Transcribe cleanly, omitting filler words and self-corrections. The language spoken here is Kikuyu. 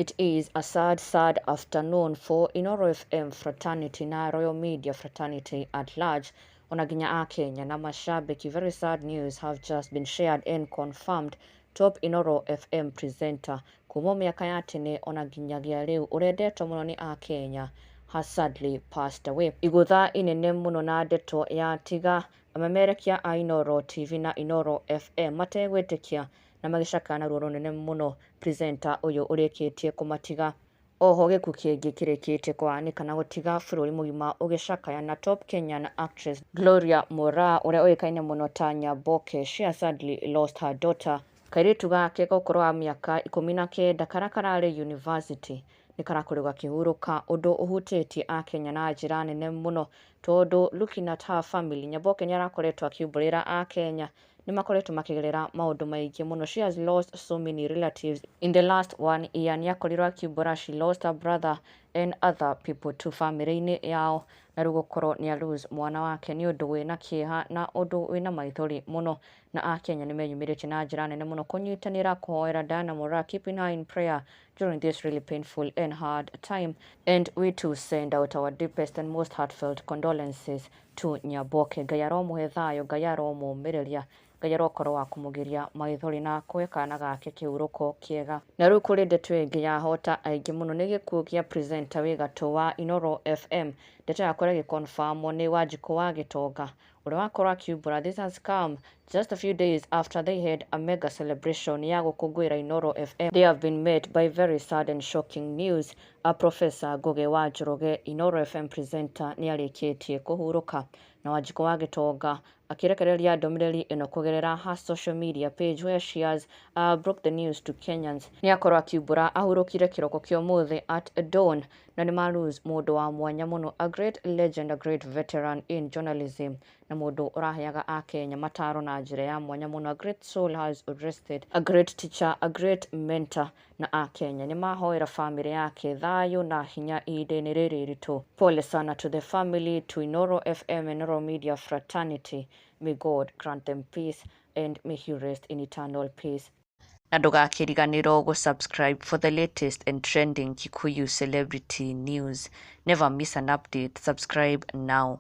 It is a sad, sad afternoon for Inooro FM fraternity na Royal Media fraternity at large. Ona nginya a Kenya na mashabiki. Very sad news have just been shared and confirmed. Top Inooro FM presenter kuma mĩaka ya tene ona nginyagia rĩu ũrendetwo mũno nĩ a Kenya has sadly passed away. Igũtha inene mũno na ndeto ya tiga amemerekia a Inooro TV na Inooro FM mategwĩtĩkia na magĩcakaya na ruo rũnene mũno presenter ũyũ ũrĩkĩtie kũmatiga. Oho gĩkuũ kĩngĩ kĩrĩkĩtie kũhanĩka na gũtiga bũrũri mũgima ũgĩcakaya na top Kenyan actress Gloria Moraa ũrĩa ũĩkaine mũno ta Nyaboke. She has sadly lost her daughter. Kairĩtu gake ga ũkũrũ wa mĩaka 19 karĩa kararĩ university nĩ karakorirwo gakĩhurũka, ũndũ ũhutĩtie akenya na njĩra nene mũno tondũ looking at her family, Nyaboke nĩ arakoretwo akiumbũrĩra akenya nĩ makoretwo makĩgerera maũndũ maingĩ mũno. She has lost so many relatives in the last one year. Nĩ akorirwo akiumbũra she lost her brother and other people too family-inĩ yao, na rĩu gũkorwo nĩ a lose mwana wake nĩ ũndũ wĩna kĩeha na ũndũ wĩna maithori mũno, na akenya nĩ meyumĩrĩtie na njĩra nene mũno kũnyitanĩra kũhoera Diana Moraa, keeping her in prayer during this really painful and hard time. And we too send out our deepest and most heartfelt condolences to Nyaboke. Ngai aromũhe thayũ, Ngai aromũmĩrĩria, Ngai arokorwo wa kũmũgiria maithori na kũhe kana gake kĩhurũko kĩega. Na rĩu kũrĩ ndeto ĩngĩ yahota aingĩ mũno nĩ gĩkuũ gĩa presenter wĩ gatũ wa Inooro FM. Ndeto yakorwo ĩgĩconfirmwo nĩ Wanjikũ wa Gĩtonga ũrĩa wakorwo akiumbũra. This has come just a few days after they had a mega celebration ya gũkũngũĩra Inooro FM. They have been met by very sad and shocking news. A Professor Ngugi wa Njoroge, Inooro FM presenter, nĩ arĩkĩtie kũhurũka, na Wanjikũ wa Gĩtonga akĩrekereria ndũmĩrĩri ĩno kũgerera her social media page where she has broke the news to Kenyans. Nĩ akorwo akiumbũra ahurũkire kĩroko kĩa ũmũthĩ at dawn, na nĩ ma lose mũndũ wa mwanya mũno, a great legend, a great veteran in journalism, na mũndũ ũraheaga akenya mataro na njĩra ya mwanya mũno. A great soul has rested, a great teacher, a great mentor, na akenya nĩ mahoera family yake thayũ na hinya ihinda-inĩ rĩrĩ iritũ. Pole sana to the family, to Inooro FM and Inooro Media fraternity. May God grant them peace and may he rest in eternal peace. Na ndũgakĩriganĩrwo gũ-subscribe for the latest and trending Kikuyu celebrity news. Never miss an update. Subscribe now.